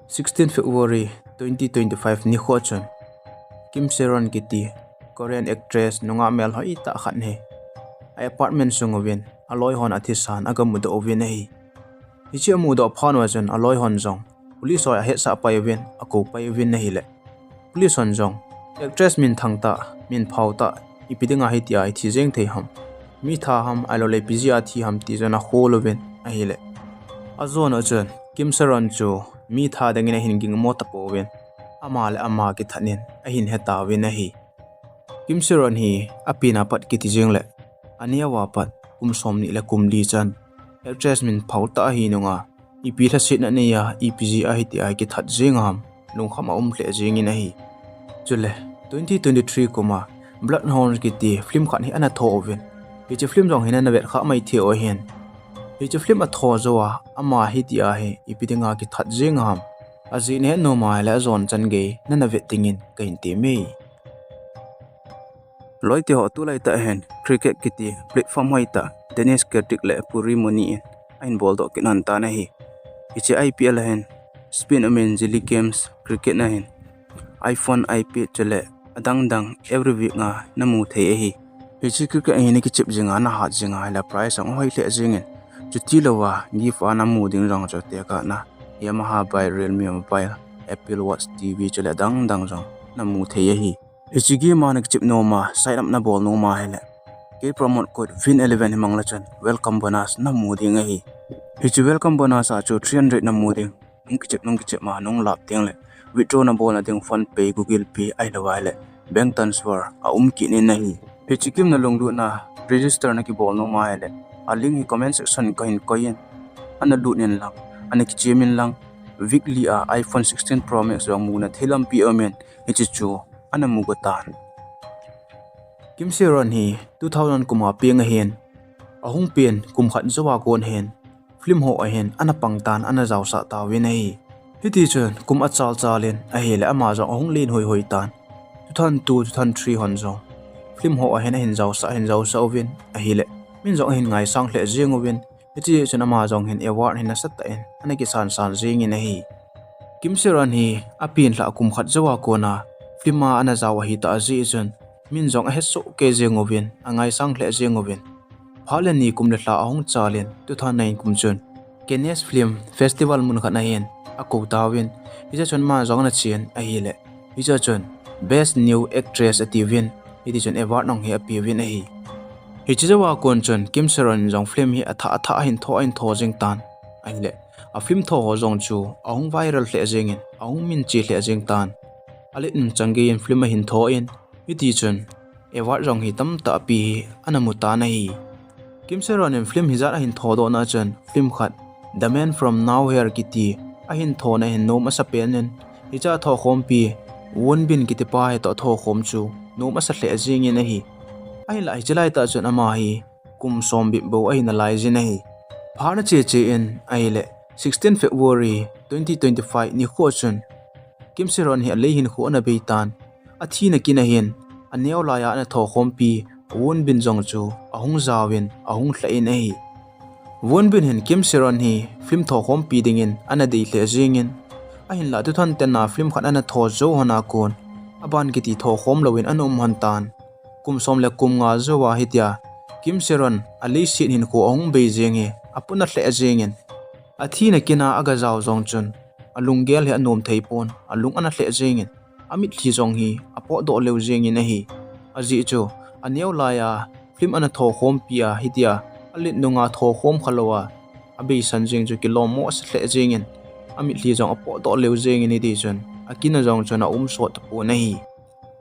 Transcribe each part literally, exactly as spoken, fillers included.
Sixteen February twenty twenty-five nikho chun Kim Seron kiti Korean actress nungah melhoi tah khat hi a apartment sung uvin aloi hon athisan agamudoh uvin ahi. Hiche amudoh phat uva chun aloi hon jong police ho ahetsah pai uvin, akou pai uvin ahile, police hon jong actress minthang tah, minphao tah, ipi dinga hitia ithi jeng thei ham, mi that ham, ahilouleh ipi jeh a thi ham ti chun akhol uvin ahile, ajon u chun Kim Seron chu mi that dingin ahin gingmo tapouvin, ama le ama kithat in ahin hetauvin ahi. Kim Seron hi apen a pat kiti jeng le aneo a pat kum somni le kum li chan actress minphao tah ahi nunga, ipi lhasetna neiya, ipi jeh a hitia kithat jeng ham, lungkham aum lheh jengin ahi. Chule twenty twenty-three kum a Bloodhound kiti film khat hi ana tho uvin, hiche film jong hi nana vet kha mai thei u ahin. Hiche film atho jou a ama hitia hi ipi dinga kithat jeng ham, ajeh nahet nom ahile ajon chan gei nana vet dingin kahin temme. Loite ho, tulai tah hin cricket kiti platform hoitah Dinesh Karthik le Puri Moni in ahin boldoh kit lhon tan ahi. Hiche I P L a hin spin umin, zilli games, cricket na hin iPhone, iPad chule adang dang every week a namu thei ahi. Hiche cricket hi nakichep jinga, nahat jinga ahile prize jong ahoi lheh jengin, chuti louva gift a namu ding jong chu tekahna Yamaha bike, Realme mobile, Apple Watch, T V chule adang dang jong namu thei ahi. Hiche game a nakichep nom a, sign up nabol nom ahile, kei promo code Win eleven hi mang le chun welcome bonus namu ding ahi. Hiche welcome bonus a chu three hundred namu ding. Nung kichep, nung kichep ma nung lap teng le withdraw nabolna ding PhonePe, Google Pay ahilouva ahile bank transfer aum kit in ahi. Hiche game nalunglutna register nakibol nom ahile, a link hi comment section kahin koi in, ana lut in lang, ana kichem in lang, weekly a iPhone sixteen Pro Max jong muna thei lampi aumin, hiche chu ana mu go tan. Kim Seron hi two thousand kum a peng ahin, ahung pen kum khat jou a kon hin film ho a hin ana pang tan, ana jaosah tauvin ahi. Hiti chun kum achal chal in ahile ama jong ahung len hoi hoi tan. Two thousand two, two thousand three hon jong film ho a hin ahin jaosah, ahin jaosah uvin ahile, min jong ahin ngaisang lheh jeng uvin, hiti chun ama jong hin award hin nasatah in ana kisan san jengin ahi. Kim Seron hi apen lhah kum khat jou a kon a film a ana jao ahitah jeh chun min jong ahesoh kei jeng uvin, angaisang lheh jeng uvin, phat le ni kum le lha ahung chal in two thousand nine kum chun Cannes Film Festival mun khat a hin akou tauvin, hiche chun ama jong ana chen ahile, hiche chun Best New Actress atiuvin, hiti chun award jong hi apeuvin ahi. Hiche jou a kon chun Kim Seron in jong film hi athah athah ahin tho, ahin tho jeng tan ahile, a film tho ho jong chu ahung viral lheh jengin, ahung minche lheh jeng tan. Alet um chan gei in film ahin tho in, hiti chun award jong hi tamtah ape hi ana mu tan ahi. Kim Seron in film hijat ahin thodoh na chun film khat The Man From Nowhere kiti ahin thona hin nom asa pen in, hiche a thokhompi Won Bin kiti pa hi toh thokhom chu nom asa lheh jengin ahi. Ahinlah hiche laitah chun ama hi kum som bep bou ahi nalai jin ahi. Phat ache che in ahile, sixteen February twenty twenty-five nikho chun Kim Seron hi alei hinkho ana bei tan. Athina kin a hin aneo laiya ana thokhompi Won Bin jong chu ahung jaovin, ahung lhah in ahi. Won Bin hin Kim Seron hi film thokhompi dingin ana dei lheh jengin, ahinlah two thousand ten a film khat ana tho jou lhon a kon, aban kiti thokhom louvin ana um lhon tan. Kum som le kum nga jou a hitia Kim Seron aleiset hinkho ahung bei jeng hi apona lheh jengin, athina kin a aga jao jong chun alunggel hi anom thei pon, alung ana lheh jengin, amitlhi jong hi apotdoh leu jengin ahi. Ajeh chu aneo laiya film ana thokhompi a hitia alet nunga thokhom khalou a abeisan jeng chu kilommo asa lheh jengin, amitlhi jong apotdoh leu jengin, hiti chun akin a jong chun aum sot tapon ahi.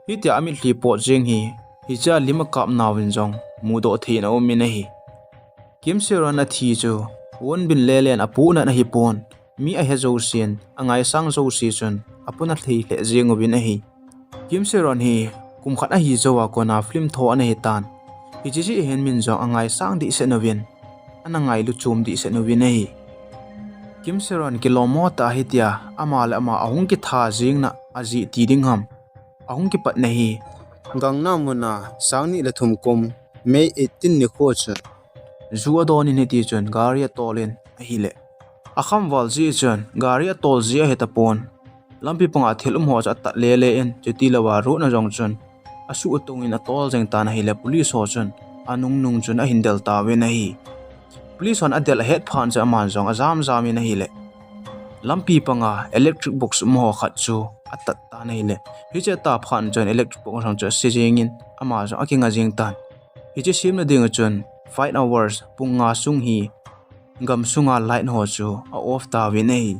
Hitia amitlhi pot jeng hi hiche a lim akap nauvin jong mudoh thei in aumin ahi. Kim Seron athi chu Won Bin lelen apohnat ahipon, mi ahe jousen, angaisang jouse chun apona lheh lheh jeng uvin ahi. Kim Seron hi kum khat ahi jou a kona film tho ana hitan. Hiche jeh hin min jong angaisang dehset uvin, ana ngailu chom dehset uvin ahi. Kim Seron kilommo tah hitia ama le ama ahung kitha jengna ajeh ti ding ham, ahung kipatna hi Gangnam muna sangni le thum kum May eighteen nikho chun ju adon in, hiti chun gari atol in ahile, Akham val jeh chun gari atol ji ahi tapon. Lampi panga thil um ho chu atat lele in, chuti louva road na jong chun asuh tong in atol jeng tan ahile, police ho chun anung nung chun ahin del tauvin ahi. Police hon adel ahet phat chun aman jong ajam jam in ahile, lampi panga electric box um ho khat chu atat tan ahile, hiche ata phat chun electric box jong chu ase jeng in ama jong akinga jeng tan. Hiche semna ding chun five hours, pung nga sung hi gam sunga light ho chu a off tauvin ahi.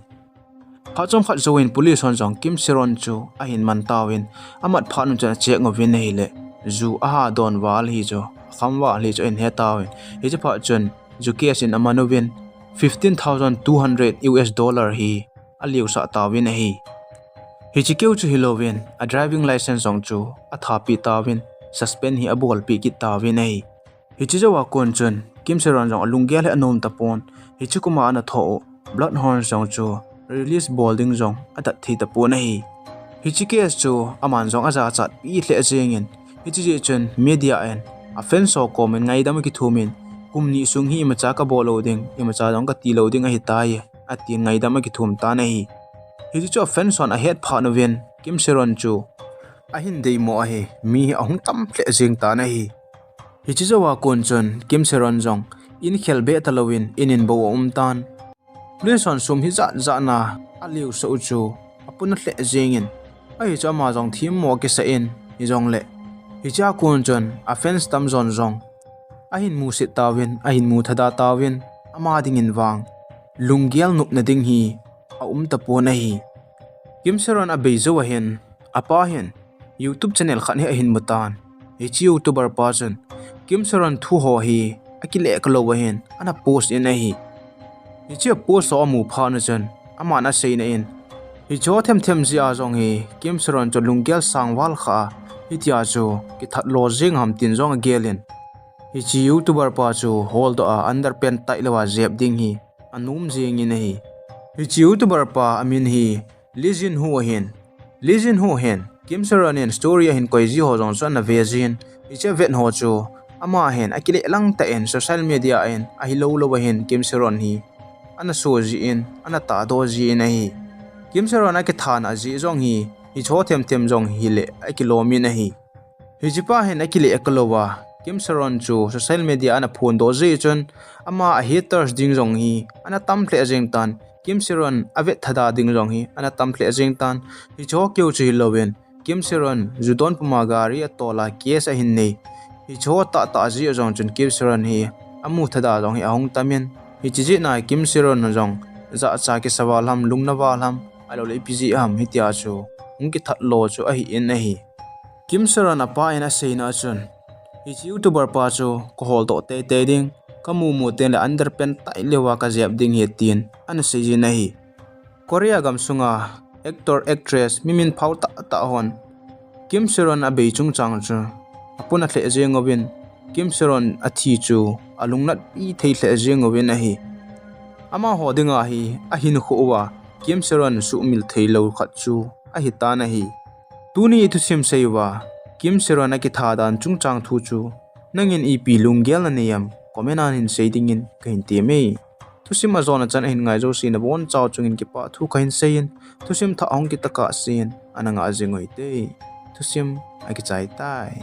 Phat chomkhat jouvin police hon jong Kim Seron chu ahin man tauvin, amat phat un chun a check uvin ahile, ju aha don val hi chu, akham val hi chu ahin he tauvin. Hiche phat chun ju case in aman uvin, fifteen thousand two hundred U S dollar hi aliusah tauvin ahi. Hiche keu chu hilouvin, a driving license jong chu athapi tauvin, suspend hi abolpeh kit tauvin ahi. Hiche jouva kon chun Kim Seron jong alunggel hi anom tapon. Hiche kuma ana thoh u Bloodhound jong chu release bol ding jong adat thei tapon ahi. Hiche case chu aman jong ajachat pi lheh jeng in, hiche jeh chun media in a fans ho kom in ngaidam akithum in, kum ni sung hi imacha kabol lou ding, imacha jong kati lou ding ahitai, atin ngaidam akithum tan ahi. Hiche chu a fans hon ahet phat uvin, Kim Seron chu ahin deimo ahi, mi hi ahung tam lheh jeng tan ahi. Hiche jouva kon chun Kim Seron jong in khel be talouvin in in bou aum tan. Police hon sum hijat jat na aliusah u chu apuna lheh jeng in, ahi chu ama jong themmo akisah in, hijongle hiche a kon chun a fans tamjon jong ahin musit tauvin, ahin muthada tauvin, ama dingin vang lunggel nopna ding hi aum tapon ahi. Kim Seron abei jou ahin, apa hin YouTube channel khat hi ahin mu tan. Hiche YouTuber pa chun Kim Seron thu ho hi akile kalou ahin ana post in ahi. Hiche post ho amu phat chun aman aseina in, hiche ho themthem jeh a jong hi Kim Seron chu lunggel sang val kha a, hitia chu kithat lo jeng ham tin jong agel in, hiche YouTuber pa chu holdoh a underpant tailou a jep ding hi anom jeng in ahi. Hiche YouTuber pa amin hi Lee Jin Ho ahin. Lee Jin Ho hin Kim Seron in story ahin koi ji ho jong chu ana ve jin, hiche avet ho chu ama hin akile lang tah in social media in ahilou lou ahin Kim Seron hi ana so jin, ana tahdoh jin ahi. Kim Seron akithana jeh jong hi hiche ho themthem jong hile akilom in ahi. Hiche pa hin akile kalou a, Kim Seron chu social media ana phondoh jeh chun ama a haters ding jong hi ana tam lheh jeng tan, Kim Seron avet thada ding jong hi ana tam lheh jeng tan. Hiche ho keu chu hilouvin, Kim Seron ju don puma gari atol a case ahin nei, hiche ho tahtah jeh jong chun Kim Seron hi amu thada jong hi ahung tam in, hiche jeh a Kim Seron jong jachat kisa val ham, lungna val ham, ahilouleh ipi jeh ham hitia chu hung kithat lo chu ahi in ahi. Kim Seron apa in aseina chun, hiche YouTuber pa chu kaholdoh teitei ding, kamu mu tengle underpant tailou a kajep ding ahi tin ana sei jin ahi. Korea gam sunga actor, actress, mi min phao tahtah hon Kim Seron abei chungchang chu apuna lheh jeng uvin, Kim Seron athi chu alungnatpi thei lheh jeng uvin ahi. Amaho dinga hi ahinkho uva Kim Seron suhmil theilou khat chu ahitan ahi. Tuni ithusim sei uva Kim Seron akitha dan chungchang thu chu nangin ipi lunggel nanei em, comment a hin sei dingin kahin temme. Thusim ajona chan ahin ngai jouse nabonchau chungin kipah thu kahin seiyin, thusim thah ahung kit tokah sen ana ngah jing uhite. Thusim akichai tai.